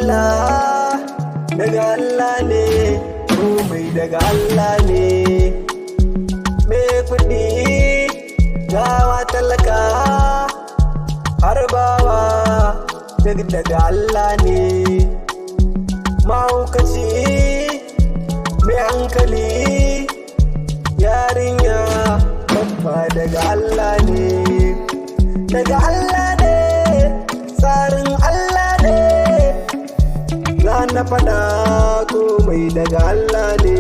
Allah, daga Allah ne, komai daga Allah ne. Me kuɗi, gawa talaka, har bawa, duk daga Allah ne. Mahaukaci, mai hankali, yarinya, babba, daga Allah ne. Daga Allah ne, tsarin Allah ne. Za na faɗa, komai daga Allah ne.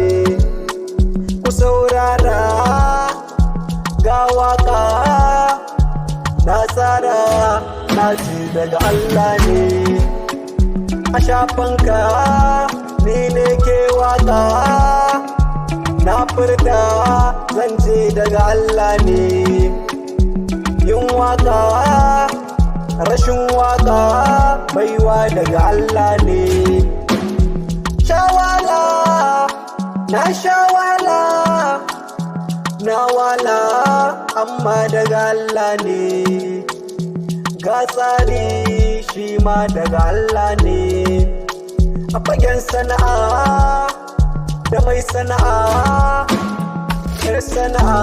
Ku saurara, ga waka na tsara, na ce daga Allah ne. A shafanka ni ne ke waka, na furta, zan ce daga Allah ne. Yin waka, rashin waka, baiwa daga Allah ne. Shawala, na shawala, na wala, amma daga Allah ne. Ga tsari, shi ma daga Allah ne. A fagen sana'a da mai sana'a, yar sana'a,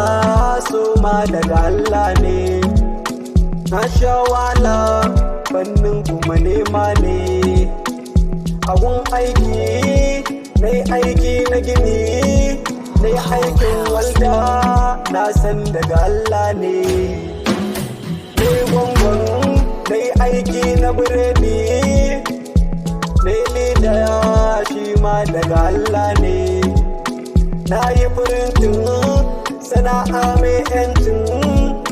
su ma daga Allah ne. Na sha wala, fannin kuma nema ne. Agun aiki na yi aiki na gini, na yi aikin walda, na san daga Allah ne. Na yi gwangwan, na yi aiki na biredi, na yi leda, shi ma daga Allah ne. Na yi printing, sana'a mai yancin,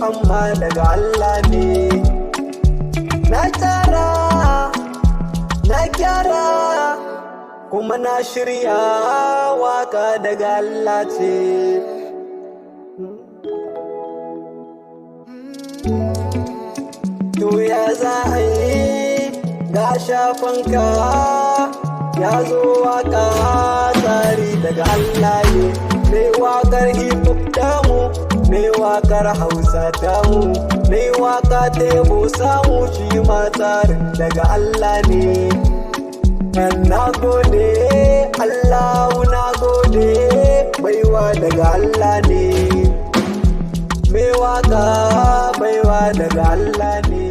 amma daga Allah ne. Na tara, na gyara, kuma na shirya waka, daga Allah ce. To ya za a yi? Ga shafanka ya zo, waka tsari daga Allah ne. Mai wakar hip hop tamu, mai wakar Hausa tamu, mai waka tebo samu, shi ma tsarin daga Allah ne. Na gode Allah, na gode, baiwa daga Allah ne. Mai waka, baiwa daga Allah ne.